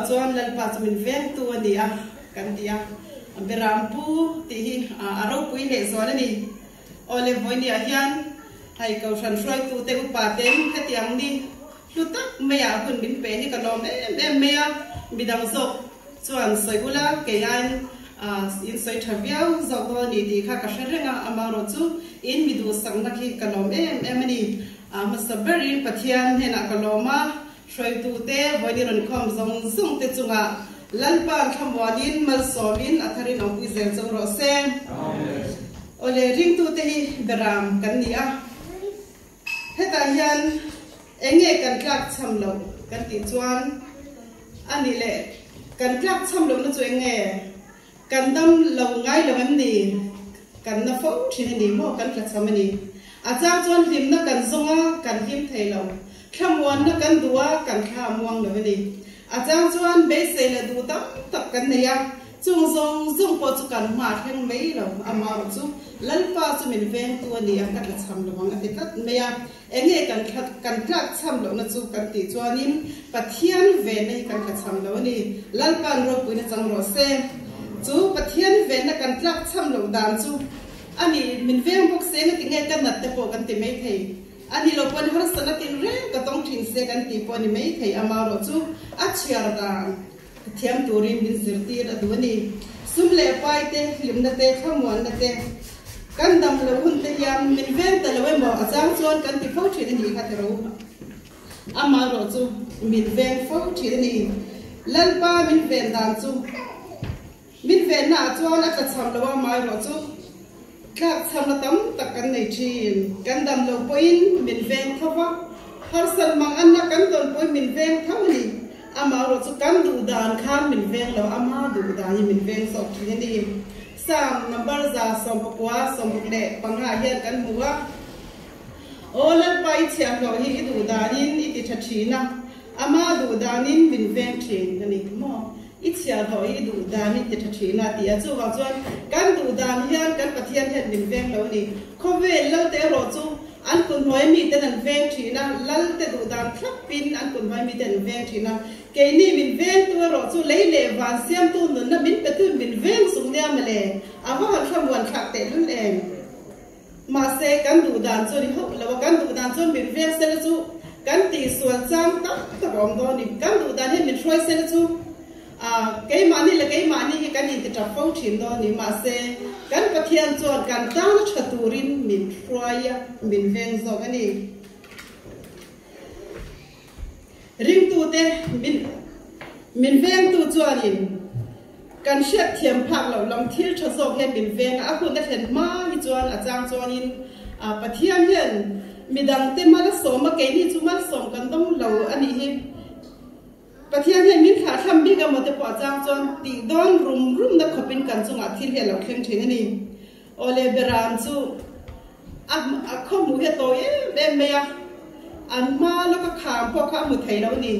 chuan Lalpa chu min vengtu a ni a kan ti a, Beram pu tih hi a ropui leh zual a ni. Awle vawinia hian hei Kohhran hruaitute upa ten hetiang ni hlu tak maiah hun min pe hi ka lawm em em mai a, midang zawk chuan sawi ula kei aiin in sawi tha viau zawk dawn a ni tih kha ka hre reng a, amaherawh chu in mi duhsakna khi ka lawm em em a ni. Hmasa berin Pathian hnenah ka lawm a, hruaitute vawiin rawn khawm zawng zawng te chungah Lalpa'n thlamuanin malsawmin a tharin awmpui zel chauh rawh se. Awle ringtute hi beram kan ni a, hetah hian eng nge kan tlak chham loh kan tih chuan a nih leh kan tlak chham lohna chu eng nge? Kan dam lo ngai lo em ni? Kan na fo thin a ni maw? Kan tla chham a ni. A chang chuan hlimna kan zawng a, kan hlim thei lo. Thlamuanna kan duh a, kan thla a muang lo a ni. A chang chuan beisei leh duh tam tak kan nei a, chung zawng zawng pawh chu kan hma thleng mai lo. Amaherawh chu Lalpa chu min vengtu a ni a, ka tla chham lo ang a ti tlat mai a. Enge kan thla kan tlak chham lohna chu kan tih chuanin Pathian venna hi kan tla chham lo a ni. Lalpa'n ropuina chang rawh se. Chu Pathian venna kan tlak chham loh dan chu a ni, min veng bawk se engati nge ka nat te pawh kan ti mai thei. A ni lo pawn harsatna tin reng ka tawng thin se kan tih pawh a ni mai thei. Amaherawh chu a chhiar dan thiam turin min zirtir a duh a ni. Sum leh pai te, hlimna te, thlamuanna te, kan dam loh hun te hian min veng ta lo emaw a chang chuan kan ti fo thin a nih kha tiro. Amaherawh chu min veng fo thin a ni. Lalpa min ven dan chu min venna ah chuan a tlachham lo a, amaherawh chu tlakchhamna tam tak kan nei thin. Kan dam lo pawhin min veng tho va, harsat mang anna kan tawn pawhin min veng tho a ni. Amaherawh chu kan duh dan khan min veng lo, ama duh dan hi min veng zawk thin a ni. Psalm number 165 hian kan hmu a. Aw Lalpa i chhiahhlawh hi i duh danin i ti tha thin a, ama duh danin min veng thin a ni maw? I chhiahhlawh hi i duh danin i ti tha thin a ti a, chuvang chuan kan duh dan hian kan Pathian hian min veng lo a ni. Khawvel Lalte erawh chu an kunhnuai miten an veng thin a, Lalte duh dan thlapin an kunhnuai miten an veng thin a, keini min vengtu erawh chu lei leh van siamtu nunna min petu min veng zung nia mawle, a va han thlamuan thlak tehlul em? Mahse, kan duh dan chu a ni hauh lo a, kan duh dan chuan min veng sela chu kan tihsual chang tak tak a awm dawn a ni. Kan duh dan hian min hruai sela chu keimahni leh keimahni hi kan inti tap fo thin dawn a ni. Mahse, kan Pathian chuan kan tana tha turin min hruai a, min veng zawk a ni. Ringtute min min vengtu chuanin kan hriatthiam phak loh lam thil tha zawk hian min veng a, a hun a thlen hma hi chuan a chang chuanin Pathian hian midangte mal a sawm a, keini chu malsawm kan dawng lo a nih hi. Pathian hian min thlahthlam bik emaw te pawh a chang chuan tih dawn rum rumna khawpin kan chungah thil hi a lo thleng thin a ni. Awle Beram chu a a khaw hmuh hi a tawi em em mai a, an hma lawka kham pawh kha a hmu thei lo a ni.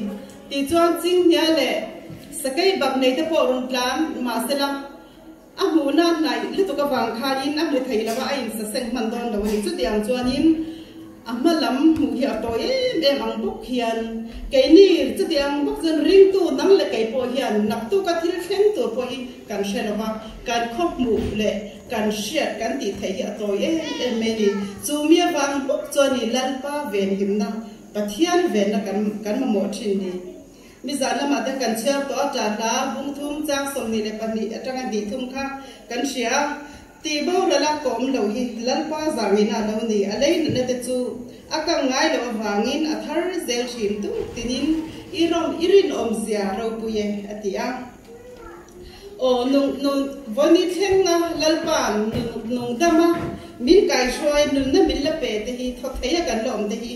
Tichuan Chinghnia leh Sakei bak nei te pawh rawn tlan mahsela a hmuhna hnaih lutuk avang khanin a hmu thei lo a, a insaseng hman dawn lo a ni. Chutiang chuanin A hma lam hmuh hi a tawi em em ang bawk hian keini chutiang bawk chuan ringtu nang leh kei pawh hian naktuka thil thleng tur pawh hi kan hre lo va, kan khaw hmuh leh kan hriat kan tih theih hi a tawi em em mai a ni. Chu mi avang bawk chuan i Lalpa venhimna, Pathian venna kan kan mamawh thin ni. Mizan lamah te kan chhiar tawh a, ṭahla bung thum chang 22 atanga hnih thum kha kan hria a. Tih boral a kawm lo hi Lalpa zangin a lo ni. A lei natna te chu a kang ngai loh avangin a thar zel thin tuk tinin i rawm i rinawmzia ropui e, a ti a. Aw nung nung vawni thlenga Lalpa nung nung dama min kaihruai nunna min la pe te hi thaw thei a kan la awm te hi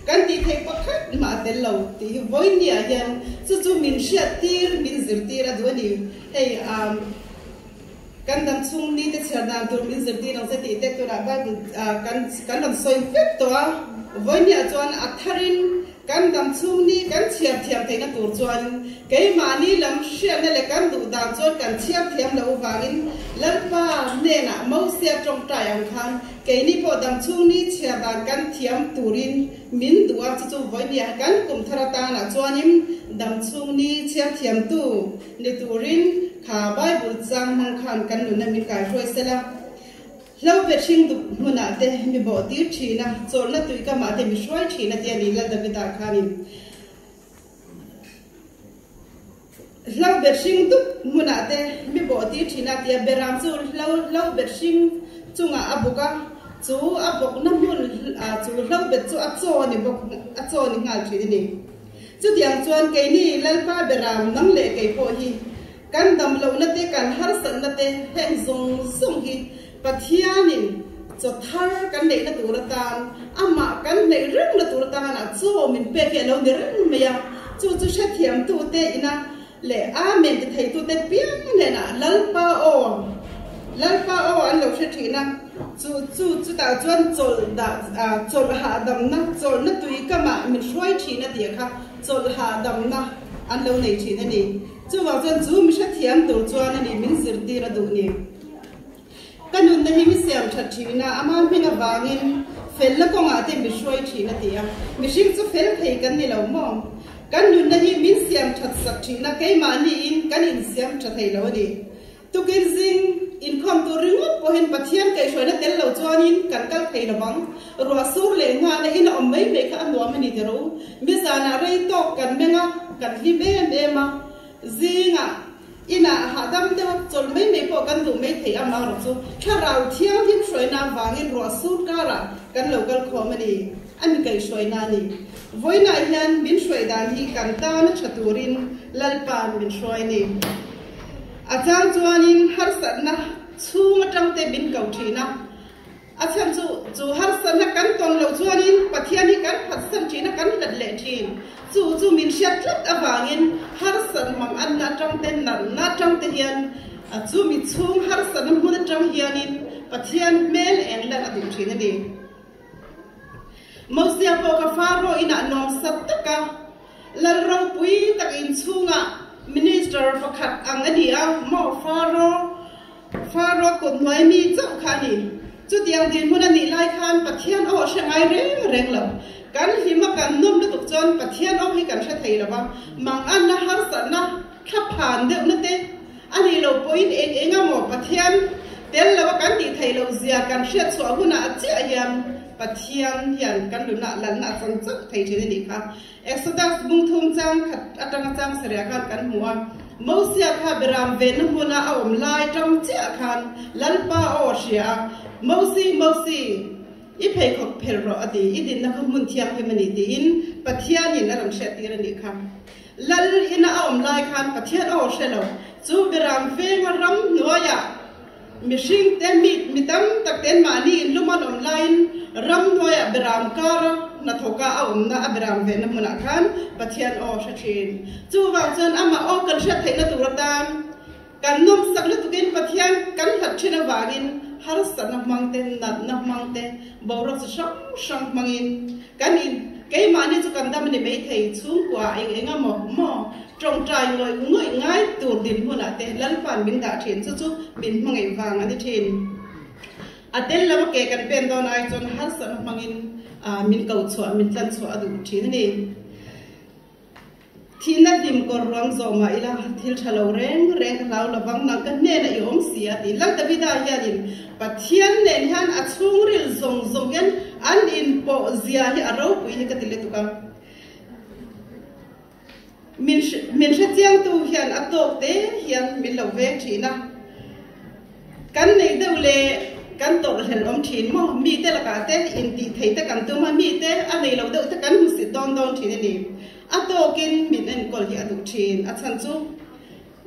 kan tih theih pakhat mah a tel lo tih hi vawinia hian chu chu min hriat tir min zirtir a duh a ni. Hei ah. Kan dam chhung ni te chhiar dan tur min zirtir ang che tih te turah Bible kan kan rawn sawi vek tawh a, vawinia chuan a tharin kan dam chhung ni kan chhiar thiam theihna tur chuan keimahni lam hriatna leh kan duh dan chuan kan chhiar thiam loh avangin Lalpa hnenah Mosia tawngtai ang khan keini pawh dam chhung ni chhiar dan kan thiam turin min duh a, chu chu vawinia kan kum thar atanah chuanin. Damchhung ni chhiar thiamtu ni turin kha Bible chang hmang khan kan nuna min kaihruai sela. Hlo pe hring dup hmunah te mi bawh tir thin a, chawlhna tui kamah te mi hruai thin a tia ni Lal Davida khanin Hlo bet hring dup hmunah te mi bawh tir thin a tia Beram chu hlo hlo bet hring chungah a buk a, chu a bawkna hmun chu hlo bet chu a chaw a ni bawk a chaw ni nghal thin a ni. Chutiang chuan keini Lalpa Beram nang leh kei pawh hi Kan dam lohna te, kan harsatna te heng zawng zawng hi Pathianin chaw thar kan neihna tur atan, amah kan hneih rengna tur atana chaw min pek hi a lo ni reng mai a. Chu chu hrethiamtute ina leh Amen ti theitute piang hnenah Lalpa aw, Lalpa aw an lo hre thin a. Chu chu chutah chuan chawlh dah, chawlh hahdamna, chawlhna tui kamah min hruai thin a tih kha chawlh hahdamna an lo nei thin a ni. Chuvang chuan chu mi hrethiam tur chuan a ni min zirtir a duh ni. Ka nunna hi mi siam that thin a, ama hming avangin felna kawngah te mi hruai thin a ti a. Mihring chu fel thei kan ni lo maw? Kan nunna hi min siam that sak thin a, keimahniin kan insiam tha thei lo a ni. Tukin zing inkhawm tur ringawt pawhin Pathian kaihhruaina tel lo chuanin kan kal thei lo vang. Ruah sur leh nghahna in a awm mai mai kha a nuam a ni ti ro. Mi zanah rei tawk kan meng a, kan hlim em em a. Zingah inah hahdam deuha chawlh mai mai pawh kan duh mai thei a marawh chu thlarau thianghlim hruaina avangin ruah sur karah kan lo kal khawm a ni. A mi kaihhruaina a ni. Vawiinah hian min hruai dan hi kan tana tha turin Lalpa'n min hruai a ni. A chang chuanin harsatna chhung atang te min ko thin a, a chhan chu chu harsatna kan tawn loh chuanin Pathian hi kan phatsan thin a, kan hlat leh thin. Chu chu min hriat tlat avangin harsat mang anna atang te, natna atang te hian chu mi chhung harsatna hmun atang hianin Pathian hmel eng lan a duh thin a ni. Mosia pawh ka Faro inah nuamsat taka Lal ropui tak inchhungah minister pakhat ang a ni a, maw Faro, Faro kut hnuai mi chauh kha a ni. Chutiang dinhmun a nih lai khan Pathian aw a hre ngai reng reng lo. Kan hlim a kan nawm lutuk chuan Pathian aw hi kan hre thei lo va, manganna harsatna thlaphan deuhna te a nih loh pawhin eng eng a maw Pathian tel lo a kan tih theih loh zia kan hriat chhuah hunah chiah hian Pathian hian kan nunah lalna a chang chauh thei thin a nih kha. Exodus bung thum chang khat atanga chang sarih khan kan hmu a, Mosia kha beram venna hmuna a awm lai tang chiah khan Lalpa aw a hria a, Mosi, Mosi, i pheikhawk phelh rawh a ti, i dinna kha hmun thianghlim a ni tiin Pathianin a rawn hriattir a nih kha. Lal ina a awm lai khan Pathian aw hre lo, chu beram venga ram hnuaiah Mihring te mi mi tam tak ten mahni in lum an awm laiin ram hnuaiah beram kara hnathawka a awmna a beram vehna hmunah khan Pathian aw hre thin. Chuvang chuan amah aw kan hriat theihna tur atan kan nawmsak lutukin Pathian kan hlat thin avangin harsatna hmang te, natna hmang te, boruak chi hrang hrang hmangin kan in keimahni chu kan dam a ni maithei chhungkua eng eng emaw maw Tawngtai ngawih ngawih ngai tur dinhmunah te Lalpa'n min dah thin chu chu min hmangaih vang a ni thin. A tel lo a ke kan pen dawn ai chuan harsatna hmangin min ko chhuah, min tlan chhuah a duh thin a ni. Thihna hlim kawr ruang zawh mah ila thil tha lo reng reng ka hlau lovang nang ka hnenah i awm si a ti. Lal Davida hianin Pathian nen hian a chhungril zawng zawng hian an inpawh zia hi a ropui hi ka ti lutuk a. Min min hrechiangtu hian a tawk te hian min lo veng thin a, kan neih deuh leh kan tawrhhlelh awm thin maw? Mite lakah te intih theih te kan tum a, mite a nei lo deuh te kan hmusit dawn dawn thin a ni. A tawkin min enkawl hi a duh thin, a chhan chu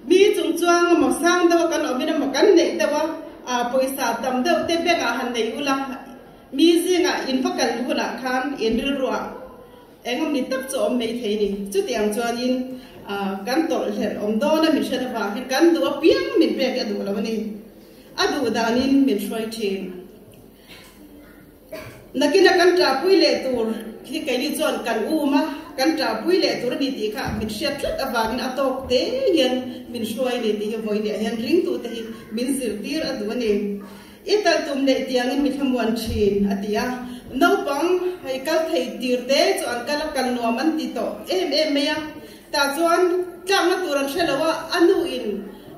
mi chung chuang emaw sang deuh a kan awmin emaw kan neih deuh a, pawisa tam deuh te bank ah han nei ula, mi zingah in va kal hunah khan in rilruah Eng awm ni tak chu awm mai thei ni. Chutiang chuanin kan tawlhhlelh awm dawn a min hriat avangin kan duh apiang min pek hi a duh lo a ni. A duh danin min hruai thin. Nakina kan ṭahpui leh tur hi keini chuan kan um a, kan ṭahpui leh tur a ni tih kha min hriat tlat avangin a tawk te hian min hruai a ni tih hi vawiin hian ringtute hi min zirtir a duh a ni. I tal tum leh tiangin mi thlamuan thin, a ti a. Naupang hei kal thei tir te chu an kal a, kal nuam an ti tawh em em mai a. Tah chuan tlakna tur an hre lo a, a nu in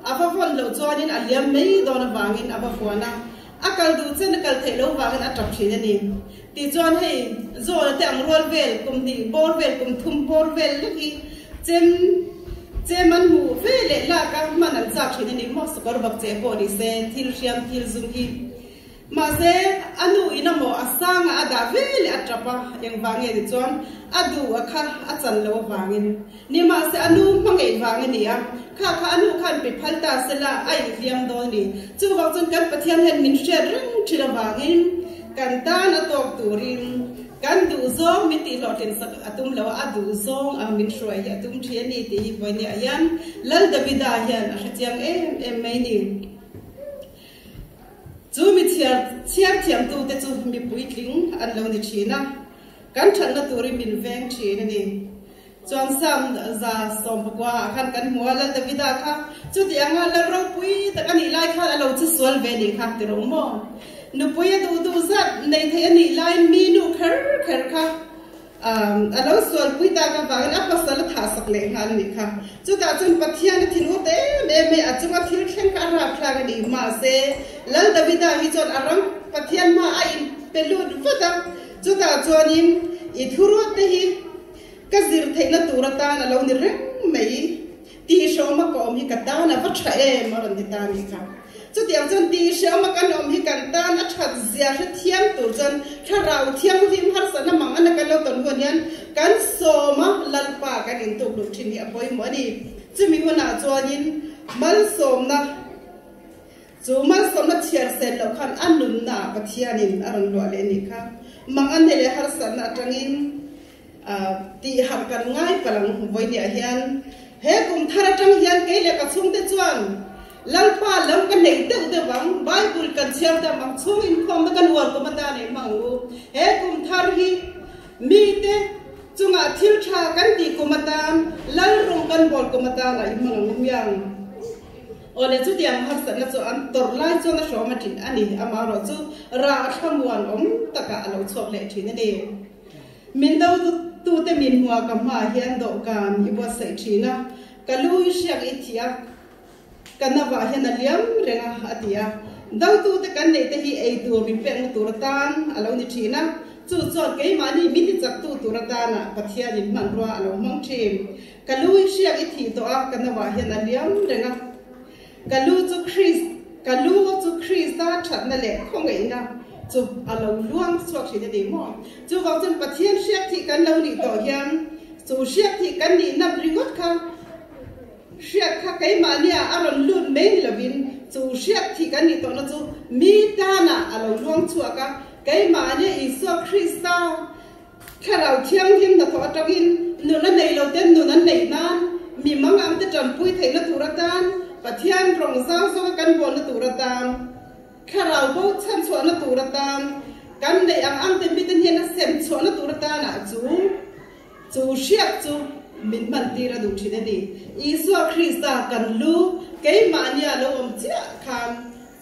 a va vawn loh chuanin a liam mai dawn avangin a va vuan a, a kal duh chen a kal theih loh vangin a tap thin a ni. Tichuan hei Zawna te ang rual vel kum hnih bawr vel kum thum bawr vel lek hi chem chem an hmuh ve leh lak a hman an chak thin a ni maw sakawr bak che pawh ni se thil hriam thil zum hi mahse a nu in a maw a sanga a dah ve leh a tap a engvang nge ni chuan a duh a kha a chan lo avangin ni mahse a nu hmangaih vang a ni a kha kha a nu khan pe phal ta sela a inhliam dawn a ni chuvang chuan kan Pathian hian min hriat reng thin avangin Kan tan a tawk turin kan duh zawng min tih hlawhtlin sak a tum lo a, a duh zawng ang min hruai hi a tum thin a ni tih hi vawinia hian Lal Davida hian a hrechiang em em mai ni. Chu mi chhiar chhiar thiamtute chu mi puitling an lo ni thin a, kan thatna turin min veng thin a ni. Chuan Psalm 119 ah khan kan hmu a, Lal Davida kha chuti anga lal ropui tak a nih lai khan a lo che sual ve nih kha ti rawh maw? Nupui a duh duh zat nei theih a nih laiin mi nu kher kher kha a lo sualpui tak avangin a pasal a thah sak leh nghal a nih kha. Chutah chuan Pathian a thin ut em em mai, a chunga thil thleng kha a rapthlak a ni. Mahse, Lal Davida hi chuan a ram Pathian hma a inpe lut vat a, chutah chuanin i thuruat te hi Ka zir theihna tur atan a lo ni reng mai. Tihhrehawma ka awm hi ka tan a va tha em a rawn ti ta a nih kha. Chutiang chuan tihhrehawma kan awm hi kan tan a that zia hre thiam tur chuan thlarau thianghlim harsatna mang ana kan lo tawn hun hian kan sawma Lalpa kan intuk luh thin hi a pawimawh a ni. Chumi hunah chuanin malsawmna Chu malsawmna chhiar sen loh khan a nunna ah Pathianin a rawn luah leh a nih kha. Mang a hne leh harsatna atangin tih harh kan ngai palh ang vawinia hian. He kum thar atang hian kei leh ka chhungte chuan Lalpa lam ka neih deuh deuh ang, Bible kan chhiar deuh ang, chhung inkhawmna kan uar kum atan ei hmang ang u. He kum thar hi mite chungah thil tha kan tih kum atan, Lal rawng kan bawl kum atan a i hmang ang u hmiang. Awle chutiang harsatna chu an tawrh lai chuan a hrawm a thin a ni, amaherawh chu rah a thlamuan awm takah a lo chhuak leh thin a ni. Min do tute min hmuah ka hmaah hian dawhkan i buatsaih thin a, ka lu i hriak i thih a, ka navah hian a liam reng a, a ti a. Dotute kan neih te hi ei tur min pekna tur atan a lo ni thin a, chu chuan keimahni min tichaktu tur atana Pathianin hmanrua a lo hmang thin. Ka lu i hriak i thih tawh a, ka nauah hian a liam reng a. Ka lu chu Khrist, ka lu chu Krista thatna leh khawngaihna chu a lo luang chhuak thin a ni maw? Chuvang chuan Pathian hriak thih kan lo nih tawh hian chu hriak thih kan nihna ringawt kha hriat kha keimahnia a rawn lut mai ni lovin chu hriak thih kan nih tawhna chu mi tanah a lo luang chhuak a, keimahnia Isua Krista Thlarau Thianghlim hnathawh atangin nun a nei lo ten nun an neih nan, mi mangangte tanpui theihna tur atan, Pathian rawng zau zawka kan bualna tur atan, Thlarau bo chhanchhuahna tur atan, kan neih ang ang te mite hnena sem chhuahna tur atanah chu chu hriat chu min hman tir a duh thin a ni. Isua Krista kan lu keimahnia lo awm chiah khan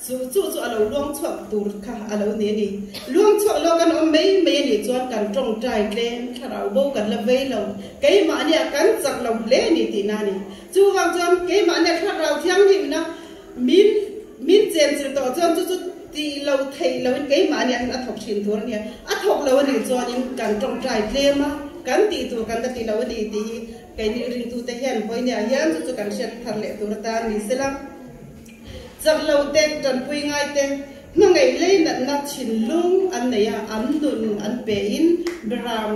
Chu chu chu a lo luang chhuak tur kha a lo ni a ni. Luang chhuak lo kan awm mai mai a nih chuan kan tawngtai tlem, thlarau bo kan la vei lo, keimahnia kan chak lo hle a ni tihna a ni. Chuvang chuan keimahnia thlarau thianghlimna min min chenchilh tawh chuan chu chu tih lo theih loin keimahnia hian a thawk thin tur a nia. A thawk lo a nih chuanin kan tawngtai tlem a, kan tih tur kan la ti lo a ni tih hi keini ringtute hian vawinia hian chu chu kan hriat thar leh tur atan ni sela. Chak lo te, tanpui ngai te, hmangaih lei natna thinlung an nei a, an nun an pe in Beram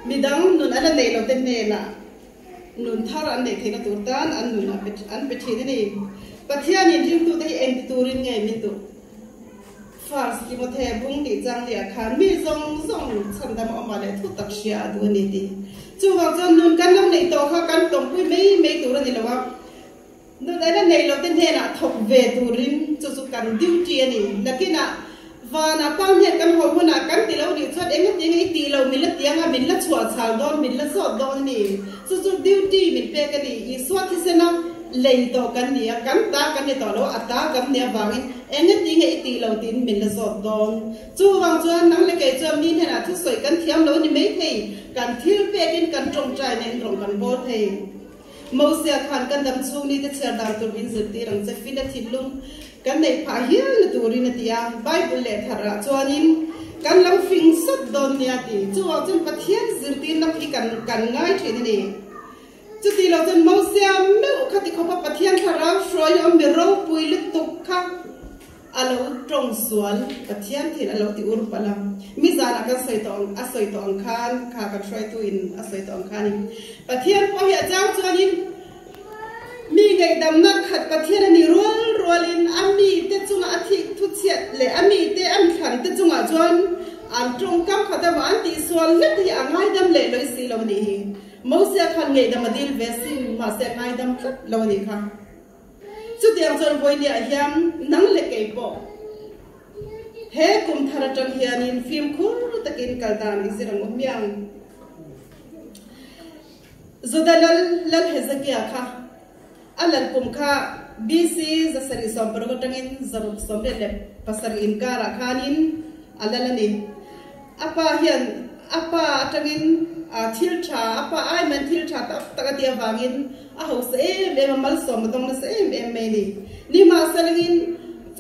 midang nun an la nei lo te hnenah nun thar an neih theihna tur tan an nun an pe thin a ni. Pathianin ringtute hi engti turin nge min duh? First Timothy bung tih chang liah khan mi zawng zawng chhandam a awm ah leh thu tak hria a duh a ni tih. Chuvang chuan nun kan lo neih tawh kha kan tawngpui mai mai tur a ni lo a. Nunena nei lo te hnenah thawk ve turin chu chu kan duty a ni. Nakinah vanah pang hian kan haw hunah kan ti lo nih chuan eng ati nge i tih lo min la tiang a, min la chhuah chhal dawn, min la zawt dawn a ni. Chu chu duty min pek a ni. Isua thisena lei tawh kan ni a, kan ta kan ni tawh lo a, a ta kan nih avangin engati nge i tih lo tiin min la zawt dawn. Chuvang chuan nang leh kei chuan mi hnenah thusawi kan thiam lo ni maithei, kan thil pekin kan tawngtai nen rawng kan bawl thei. Mosia khan kan dam chhung nite chhiar dan tur min zirtir ang che, fina thinlung kan neih phah hial na turin a ti a, Bible leh tharah chuanin kan lo fing sawt dawn nia a ti. Chuvang chuan Pathian zirtirna hi kan kan ngai thin a ni. Chuti lo chuan Mosia meuh kha ti khawpa Pathian thlarau hruai awm mi ropui lutuk kha A lo tawng sual, Pathian thil a lo ti ur palh a. Mi zanah kan sawi tawh ang, a sawi tawh ang khan, kha kan hruaitu in a sawi tawh ang khanin Pathian pawh hi a chang chuanin mi ngaihdamna khat Pathian a ni rual rualin a mite chunga a thik thu chhiat leh a mite a mithlan te chungah chuan an tawngkam khat emaw an tihsual hlek hi a ngaidam leh lawih si lo a nih hi. Mosia khan ngaihdam a dil ve sin, mahse a ngaidam tlat lo a nih kha. Chutiang chuan vawinia hian nang leh kei pawh he kum thar atang hianin fimkhur takin kal dan i zir ang u hmiang. Juda lal Lal Hezekia kha a lal kum kha BC 760 atangin 687 inkarah khanin a lal a ni. A pa hian a pa atangin thil tha, a pa ai man thil tha tak tak a tih avangin a hausa em em a, malsawm a dawng nasa em em mai a ni. Nimahselangin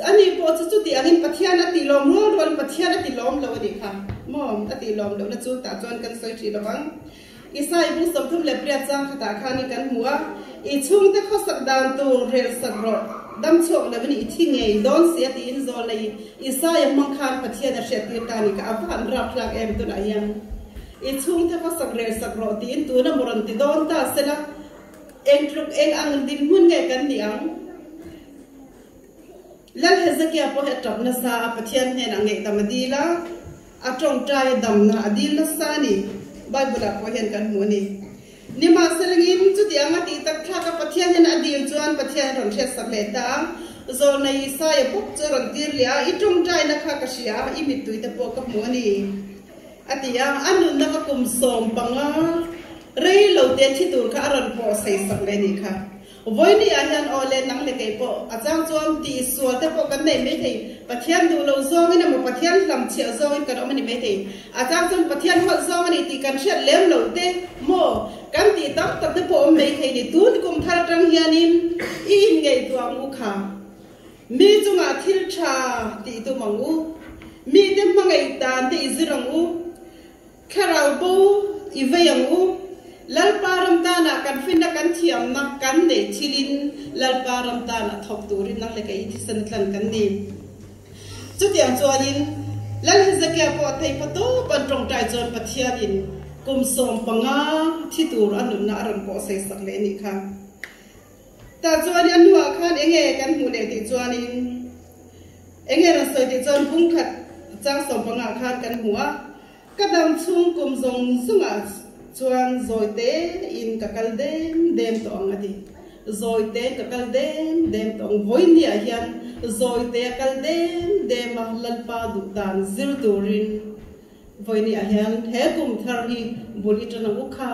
ani pawh chu chuti angin Pathian a tih lawm rual rualin Pathian a ti lawm lo a nih kha maw? A tih lawm lohna chu tah chuan kan sawi ṭih lo vang. Isai bung 38 chang khatah khan i kan hmu a, I chhungte khawsak dan tur rel sak rawh, dam chhuak lovin i thi ngei dawn si a tiin zawl nei Isaia hmang khan Pathian a hriattir ta ni kha a va han rapthlak em tunah hian i chhungte khawsak rel sak rawh tiin tuna maw rawn ti dawn ta sela eng tluk eng ang dinhmun nge kan nih ang? Lal Hezekia pawh hi a tap nasa a, Pathian hnenah ngaihdam a dil a, a tawngtai a damna a dil nasa a ni. Bible-ah pawh hian kan hmu a ni. Nimahselangin, chuti anga tih tak thlak a Pathian hian a dil chuan Pathian a rawn hriatsak leh ta a, Zawlnei Isaia bawk chu a rawn tir leh a, I tawngtaina kha ka hria a, i mittui te pawh ka hmu a ni, a ti a. A nunna kha kum 15 rei lo te thi tur kha a rawn pawh seisak leh a nih kha. Vawiini ah hian aw le nang le kei pawh a chang chuan tih sual te pawh kan nei maithei, Pathian duh lo zawngin emaw Pathian hlam chhiah zawngin kan awm a ni maithei, a chang chuan Pathian huat zawng a ni tih kan hriat lem loh te maw kan tih tam tak te pawh awm maithei ni. Tun kum thar atang hianin i inngaihtuah ang u kha. Mi chungah thil tha tih tum ang u. Mite hmangaih dan te i zir ang u. Thlarau bo i vei ang u. Lalpa ram tanah kan finna kan thiamna kan neih thilin Lalpa ram tanah thawk turin nang leh kei i thisen tlan kan ni. Chutiang chuanin Lal Hezekia pawh a thei pha tawp an tawngtai chuan Pathianin kum 15 thi tur a nunna a rawn pawh seisak leh anih kha. Tah chuan a hnuah khan enge kan hmuh leh tih chuanin enge rawn sawi tih chuan bungkhat chang 15 khan kan hmu a, Ka dam chhung kum zawng zawngah chuan zawi tein ka kal dem dem tawh ang a ti. Zawi tein ka kal dem dem tawh ang. Vawinia hian zawi te a kal dem dem a, Lalpa duh dan zir turin vawinia hian he kum thar hi bul i tan ang u kha.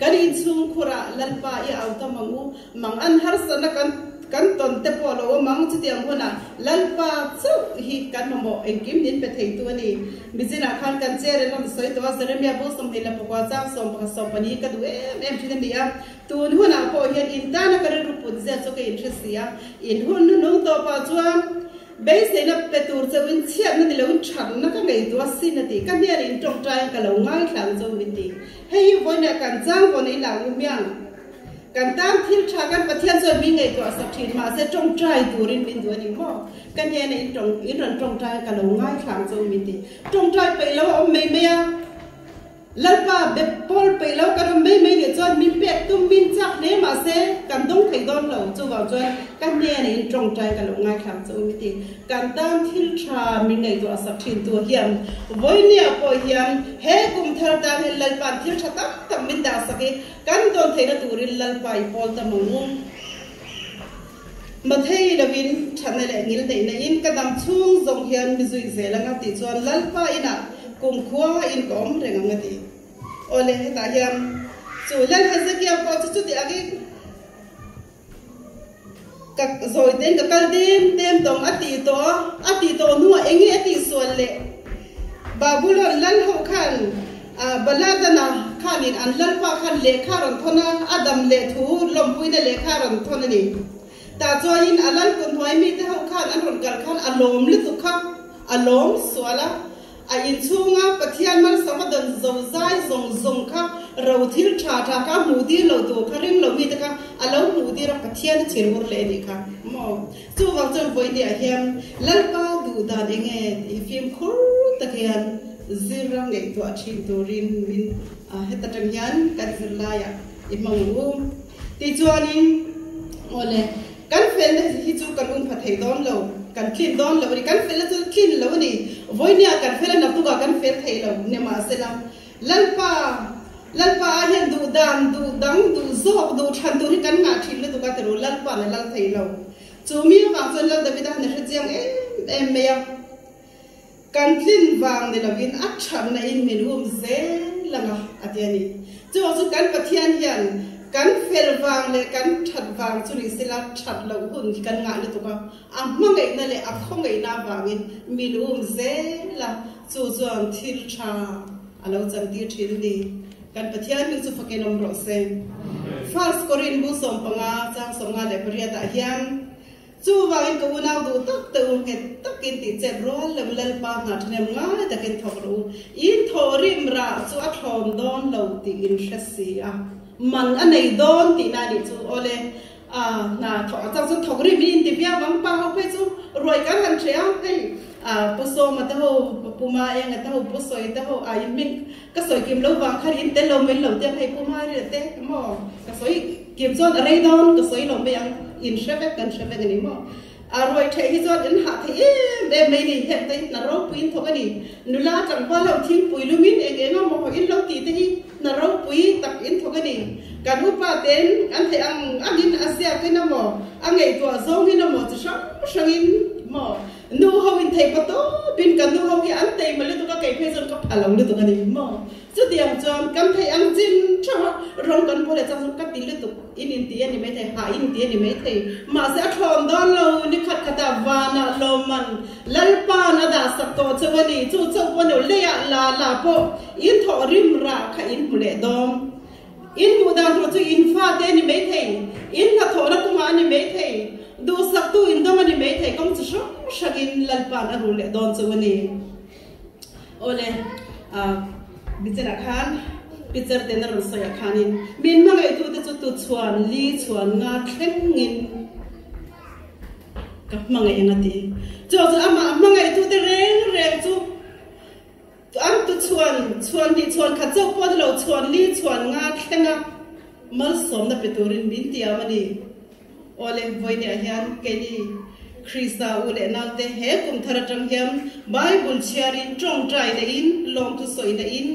Kan inchhung khurah Lalpa i au tam ang u. Mang an harsatna kan kan tawn te pawh lo awm ang, chutiang hunah Lalpa chauh hi kan mamawh engkim min pe theitu a ni. Mizinah khan kan chair in rawn sawi tawh a, Jeremia bu 21 chang 11 14 ka duh em em thin a ni a, tun hunah pawh hian in tana ka rilru put zia chu ka inhre si a, in hun hnuhnung tawpah chuan beiseina pe tur chauhin chhiatna ni loin thatna ka ngaihtuah sin a ti, ka hnial in tawngtaiin ka lo ngaithla ang chauh min ti. Hei hi vawiinah kan chang vawn ei lah ngu hmiang. Kan tan thil tha kan Pathian chuan min ngaihtuah sak thin mahse tawngtai turin min duh a ni maw? Ka hnena in tawng in rawn tawngtai ka lo ngaithla ang chu min ti. Tawngtai peih lo a awm mai mai a, Lalpa be pawl peih lo kan awm mai mai nih chuan min pek tum min chak hle mahse kan dawng thei dawn lo. Chuvang chuan ka hnena in tawngtai ka lo ngaithla ang chu min ti. Kan tan thil tha min ngaihtuah sak thin tu hian vawinia pawh hian he kum thar tan hian Lalpa'n thil tha tak tak min dah sak i Kan dawn theihna turin Lalpa i pawl ta mawng u. Mathei lovin thatna leh ngil neihna in ka dam chhung zawng hian mi zui zel anga tih chuan Lalpa inah kumkhua in ka awm reng ang a ti. Awle hetah hian chu Lal Hezekia pawh chu chuti angin. Ka zawi tein ka kal dem dem tawng a tih tawh a, a tih tawh hnuah eng nge a tih sual leh? Babulon lal ho khan Baladana khanin an lalpa khan lehkha rawn thawn a, a dam leh thu lawmpuina lehkha rawn thawn a ni. Tah chuanin a lal kut hnuai mite ho khan an rawn kal khan a lawm lutuk kha a lawm sual a, A inchhunga Pathian malsawma dawn zozai zawng zawng kha ro thil tha tha kha hmuh dir lo tur kha ring lo mite kha a lo hmuh dir a, Pathian a chhir ur leh anih kha maw? Chuvang chuan vawinia hian Lalpa duh dan enge tih hi fimkhur tak hian zir a ngaihtuah thin turin min heta tang hian kan zirlaiah i hmang ang u. Tichuanin awle Kan felna hi chu kan um pha thei dawn lo, kan tlin dawn lo a ni. Kan felna chu tlin lo a ni. Vawinia kan fel a, naktukah kan fel thei lo. Nimahsela, Lalpa, Lalpa ah hian duh dan, duh dang, duh zawk, duh thlan tur hi kan ngah thin lutuk a ti ru, Lalpa'n a lal thei lo. Chu mi avang chuan Lal Davida han a hre chiang em em mai a. Kan tlin vang ni lovin a thatna in min um zel ang a, a ti a ni. Chuvang chu kan Pathian hian kan fel vang leh kan that vang chu ni sela that loh hun hi kan ngah lutuk a, a hmangaihna leh a khawngaihna avangin min um zel a, chu chuan thil tha a lo chantir thin a ni. Kan Pathian hming chu fakin awm rawh se. First Korin bu 15 chang 58 ah hian, Chuvangin ka unau duh tak te u nghet takin tih chet rual lo Lalpa hna thahnem ngai takin thawk rawh u. In thawh rim rah chu a thlawm dawn lo tih in hre si a, man a nei dawn tihna a nih chu. Awle, a hna thawh a chang chuan thawk rim in inti viau ang, pa ho phei chu ruai kan han hre a, hei a Pu Sawma te ho, Pu Maenga te ho, Pu Sawi te ho a in hming ka sawi kim lo vang khan in tel lo mai lo te ang hei Pu Maria te maw ka sawi Kim chuan a rei dawn ka sawi lo mai ang, in hre vek kan hre vek a ni maw? A ruai theih hi chuan in hah thei em em mai ni, heng te hi hna ropui in thawk a ni. Nula tlangval ho thingpui lumin eng eng emaw haw in lo tih te hi hna ropui tak in thawk a ni. Kan upa ten an theih ang angin a ziakin emaw, a ngaihtuah zawngin emaw chi hrang hrangin maw nu ho in thei paw tawpin kan nu ho hi an teima lutuk a, kei phei chuan ka pha lo lutuk a ni maw? Chutiang chuan kan theih ang chin theuh a, rawng kan pawl leh chang chu ka ti lutuk in inti a ni maithei, hah in ti a ni maithei. Mahse a thlawn dawn lo, ni khat khatah vanah lawmman Lalpa'n a dah sak tawh chauh a ni. Chu chauh pawh neu leiah la la pawh in thawh rim rah kha in hmu leh dawn. In hmuh dan tur chu in fate a ni maithei, in hnathawhna kawngah a ni maithei, duhsaktu in dawm a ni maithei, kawng chi hrang hrangin Lalpa'n a rul leh dawn chauh a ni. Awle, Bichera khan Picher ten a rawn sawi ah khanin min hmangaihtute chu tu chhuan li chhuan nga thlengin ka hmangaih ang a ti. Chu chu amah hmangaihtute reng reng chu an tu chhuan chhuan hnih chhuan khat chauh pawh ni lo chhuan li chhuan nga thlenga malsawmna pe turin min tiam a ni. Awle, vawinia hian keini Krista u leh naute he kum thar atang hian Bible chhiarin tawngtai na in, lawmthu sawi na in,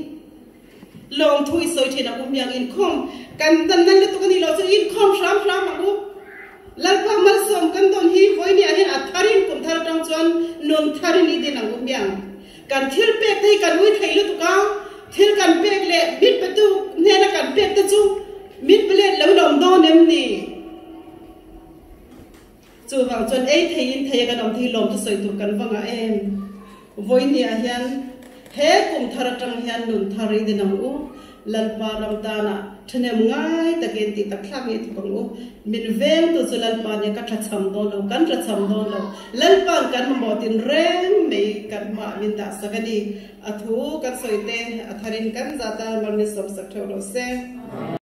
lawmthu i sawi thin ang u hmiang inkhawm kan tan nan lutuk a nih loh chu inkhawm hram hram ang u. Lalpa malsawm kan dawn hi vawinia hian a tharin kum thar atang chuan nun tharin i din ang u hmiang. Kan thil pek te hi kan ui thei lutuk a, thil kan pek leh mit petu hnena kan pek te chu mit pe let lo in awm dawn em ni? Chuvang chuan ei thei in thei a kan awm thei lawm chu sawi tur kan va ngah em? Vawinia hian he kum thar atang hian nun thar i din ang u. Lalpa ram tanah thahnem ngai takin tih tak thlak ngei thawk ang u. Min vengtu chu Lalpa nia ka thacham dawn lo, kan thacham dawn lo. Lalpa'n kan mamawh tin reng mai kan hmaah min dah sak a ni. A thu kan sawi te a tharin kan zat a, mal min sawmsak theuh rawh se.